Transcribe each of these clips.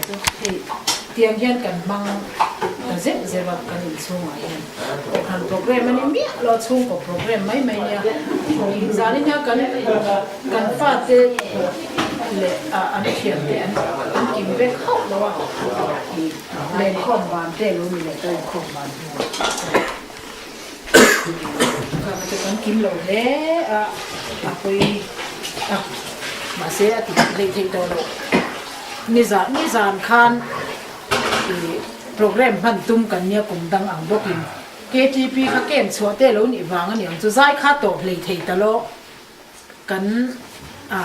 chu hei tiang hian kan hmang ta zeuh zeuh a kan inchhungah hian kohhran programme a ni miah lo a chhungkaw programme mai mai nia zanin hian kan kan fate leh an thiante an an kim vek hauh lo a lenkhawm van te lo ni leh ta inkhawm van hnuah chu kan kim lo hle a a pawi a mahse a ti hleih theih tawh loh nizan nizan khan ih programme hman tum kan nia kum dang ang bawkin ktp kha ken chhuah te lo nih vang a ni ang chu zai kha tawp hlei thei ta lo kan a.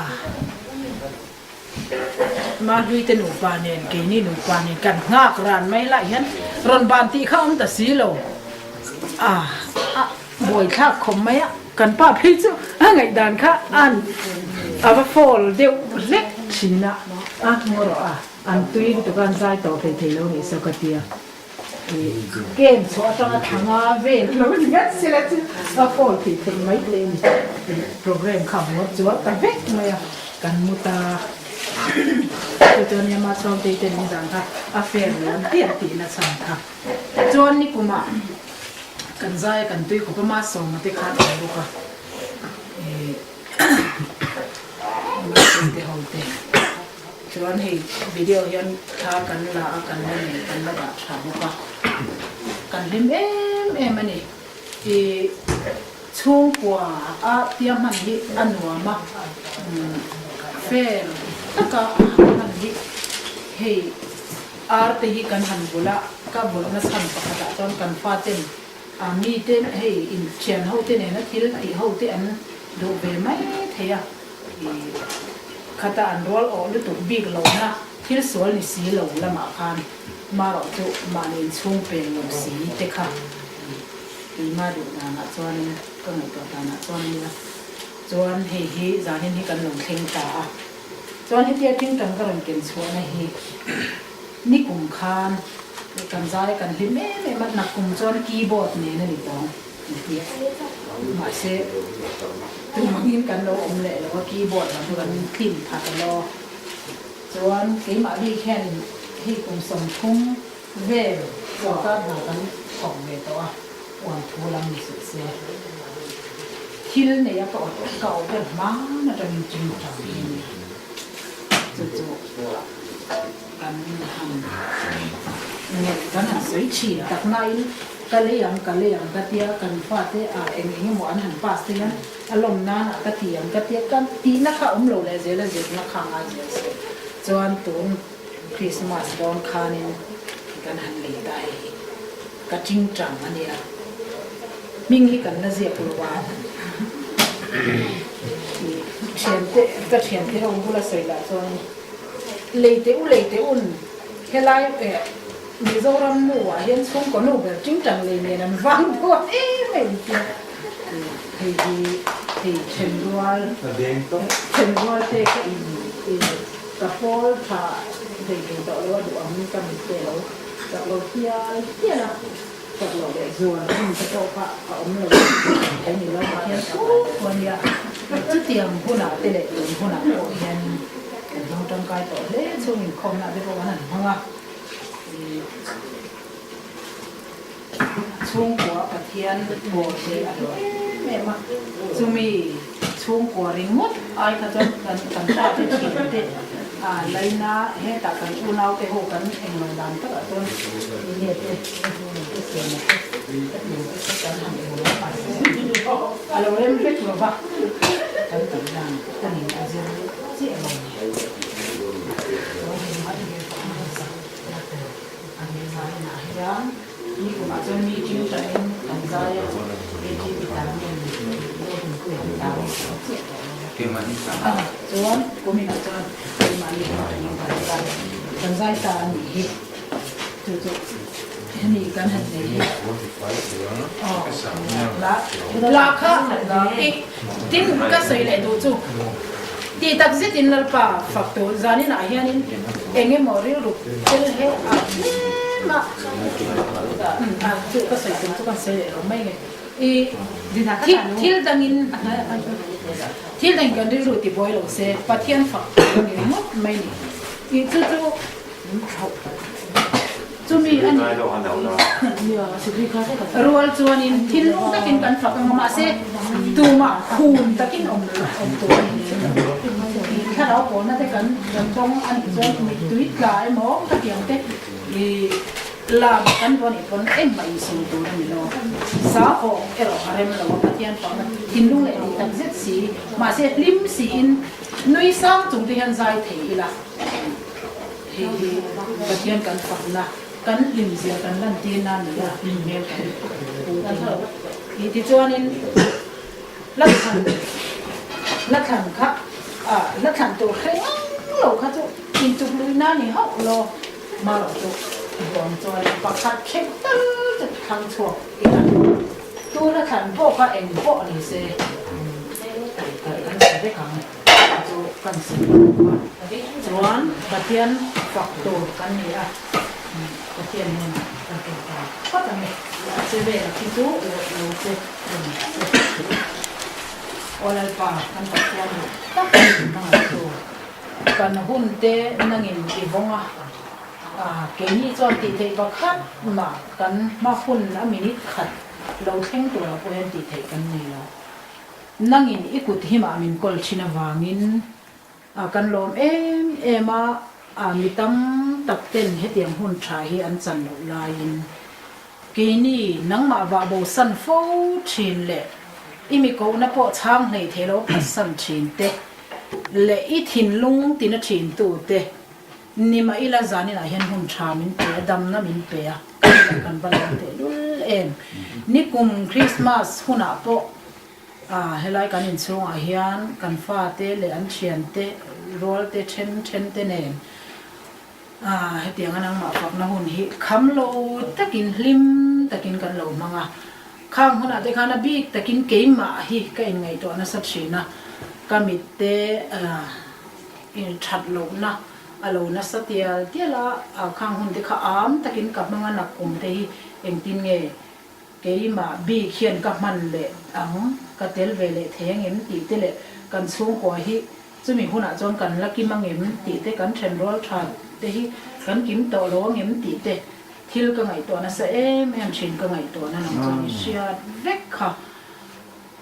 Mahluite nupa nen keini nupa nen kan nghak ran mai lai hian rawn ban tih kha awm ta si lo a a buaithlak khawp mai a kan pa phei chu a ngaihdan kha an a va fall deuh hlek thin a a ngaw rawh a an tui lutuk a an zai tawh thei thei lo nih saw ka tia. Ken chhuah atanga thanga vel lo ni ngat sela chu a phone thei theih mai hle a ni. Program kha a buar chuar ta vek mai a, kan mu ta. Chu chuan Yama Chhawngtei te min zan kha a fair lo an tih an tih na chhan kha. Chuan nikumah kan zai a kan tui khawp a, Masawma te khan awm bawk a. Masawmte ho te. Chuan hei video hian thla kan la a, kan la nei, kan la dah tha bawk a, kan hlim em em a ni. I chhungkua a tia hman hi a nuam a, fair taka hman hi hei ar te hi kan han bul a, ka bulna chhan pakhatah chuan kan faten a mite hei inthian ho te nena thil tih ho te an duh ve mai thei a. Khata an rual awh lutuk bik lohna thil sual ni si lo lamah khan marawh chu mahni inchhung pen lo si te kha keima duh danah chuanin ka ngaihtuah danah chuan a nia. Chuan hei hi zanin hi kan lo thleng ta a. Chuan hetia tingtang ka rawn ken chhuahna hi nikum khan kan zai kan hlim em em a, nakkum chuan keyboard nen a ni tawng. Mahse, tumangin kan lo awm leh lo a, keyboard lam chu kan tlim phat a lo. Chuan keimah bik hian hei kum 30 vel sorkar hna kan thawk ve tawh a, uan thu lam ni suh se. Thil nei a ka awt ka awh ber hman atangin ching tang hi a ni. Chu chu kan han ngelh kan han sawi thin tak nain ka lei ang ka lei ang ka tia kan fate ah eng eng emaw an han pass te hian a lawm nan ah ka ti ang ka tia ka tihna kha awm lo leh zel a zirna kha a ngai zel se chuan tun Christmas dawn khanin kan han lei ta hei hi ka ching chang a nia hming hi kan la ziak lo a thiante ka thiante ho bula sawi lah chuan Leite u leite un helai eh Mizoram nu ah hian chhungkaw nu ber tingtang lei nen an vang dawn em em tia hei hi hei thenrual thenrual te ka in ka pawl tha thei thei tawh lo a duh ang ka mit te lo chak lo hial hial a chak loh leh zual hun te pawh kha a awm lo a ni lo Pathian thu thu a nia chutiang hunah te leh tun hunah pawh hianin kan hmang tangkai tawh hle chhung inkhawmna te pawh kan han hmang a chhungkua Pathian pawl hi a hlu em em a chumi chhungkua ringawt ai kha chuan kan kan fate thian te a laina hetah kan unau te ho kan englo dan takah chuan enge te te siamna te ka tur te chu kan han englo a mahse a lo rem vek lo va kan tih dan kan in a zir chiah lo ni. An zai nah hian nikumah chuan mi ting tanin kan zai a, ATP tan nge ni Lawngpui an tan chiah tawh lo a, chuan kuminah chuan keimahni ting tanin kan zai kan zai ta a nih hi chu chu hemi kan han nei hi aw la kha tin ka sawi leh duh chu. Tih tak zetin Lalpa fak tur zaninah hianin eng emaw rilru tel he a tlem a, a chu ka sawi tum chu kan sawi leh lo mai nge. I thil dangin thil dangin kan rilru ti buai lo se Pathian fak tur a ni ringawt mai ni. I chu chu. Chumi a nih rual chuanin thinlung takin kan fak ang a, mahse tumah khum takin awm awm tur a ni lem lo. Ih thlarau pawlna te kan kan tawng a nih chuan mittui tla emaw khatiang te ih lam kan duh a nih pawn engmah insum tur a ni lo. Sa awk erawh a rem lo a, Pathian fakna thinlung leh tih tak zet si, mahse hlim siin nui sang chung te hian zai thei ila. Hei hi Pathian kan fakna, kan hlimzia kan lantirna a ni a, hlim hmel kan pu thei. Ih tichuanin hla thlan, hla thlan kha, ah hla thlan tur hre ngang lo kha chu inchuk luihna a ni hauh lo. Marawh chu huang chuan pakhat hrep tal chu thlang chhuak ila, tu hla thlan pawh kha eng pawh ni se kan sa vek ang. Chu kan sawi lo a, chuan Pathian fak tur kan ni a, Pathian hnenah kan tawngtai phawt ang e, a che vel khi chu lo che reng che. Aw Lalpa, kan Pathian duh tak min hmangaih tu, kan hun te nangin i vawng a, keini chuan tih theih pakhat mah kan hma hun a minute khat lo thleng turah pawh hian tih theih kan nei lo. Nangin i kut himah min kawl thin avangin kan lawm em em a, mi tam tak ten hetiang hun tha hi an chan loh laiin keini nangmah vah bosan fo thin leh i mi kohna pawh chhang hlei thei lo phatsan thin te leh i thinlung tina thin tu te ni mah ila zaninah hian hun tha min pe a, damna min pe a, kan va lawm tehlul em. Nikum Christmas hunah pawh Helai kan inchhungah hian kan fate leh an thiante rualte then then te nen hetianga nangmah fakna hun hi kham lo takin hlim takin kan lo hmang a. Khang hunah te khan a bik takin keimah hi ka inngaihtuah nasa thin a, ka mitte that lohna a lo nasa tial tial a, khang hun te kha am takin ka hmang a, nakkum te hi engtin nge Keimah bik hian ka hman leh ang, ka tel ve leh thei angem tih te leh kan chhungkua hi chumi hunah chuan kan la kim angem tih te, kan thenrual tha te hi kan kim tawh lo angem tih te thil ka ngaihtuah nasa em em thin, ka ngaihtuahna nang chuan i hriat vek kha.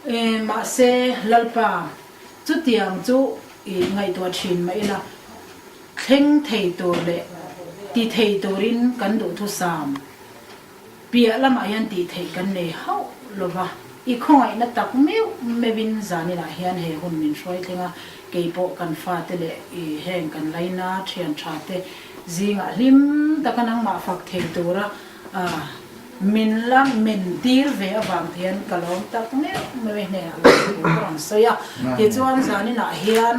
E, mahse Lalpa, chutiang chu i ngaihtuah thin mah ila, thleng thei tur leh ti thei turin kan duhthusam. Piah lamah hian tih theih kan nei hauh lo va, i khawngaihna tak meuh meuhin zaninah hian he hun min hruai thleng a, kei pawh kan fate leh i heng kan laina thian tha te zingah hlim taka nangmah fak thei tura min la men tir ve avang te hian ka lawm tak meuh meuh e hnenah lawm thu ka rawn sawi a. Tichuan zaninah hian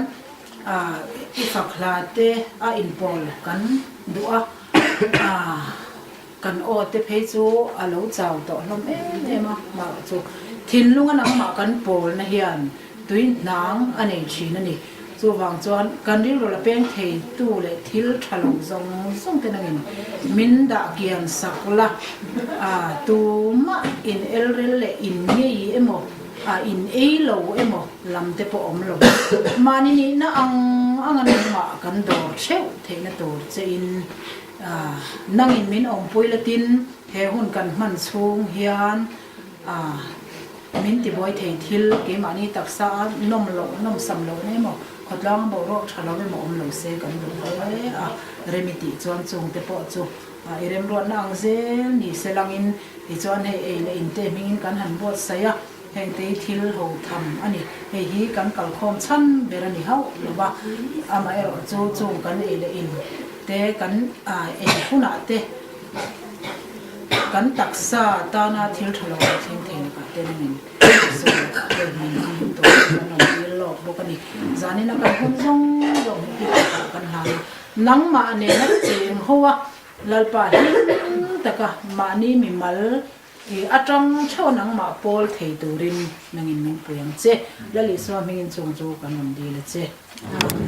i fak hla te a inpawl kan duh a. Kan aw te phei chu a lo chau tawh hlawm em em a, mah chu thinlunga nangmah kan pawlna hian tui hnang a nei thin a ni. Chuvang chuan kan rilru la peng thei tu leh thil tha lo zawng zawng te nangin min dah kian sak la, a tumah in elrel leh in ngei emaw, a in ei lo emaw lam te pawh awm lo. Mahni nihna ang anga nangmah kan dawr theuh theihna tur che in Nangin min awmpui latin he hun kan hman chhung hian min tibuai thei thil keimahni taksa a nawm loh, nawmsam loh na emaw, khawtlang a boruak tha lo emaw awm lo se kan duh hle a, remi tih chuan chungte pawh chu i remruatna ang zel ni se langin tichuan hei ei leh inte hmingin kan han buatsaih a. Hengte hi thil ho tham a ni. Hei hi kan kalkhawm chhan ber a ni hauh lo va, amaherawh chu chung kan ei leh in te kan ei hunah te kan taksa tana thil tha lo lo thleng thei lakah te nangin sawi lakah te min him tawh chu kan rawn dil lawk bawk a ni. Zanina kan hun zawng zawng hi i takah kan hlan a, nangmah nena cheng ho a Lalpa hlim taka mahni mimal I atang theuh nangmah pawl thei turin nangin min pui ang che. Lal Isua hmingin chung chu kan rawn dil a che. Amen.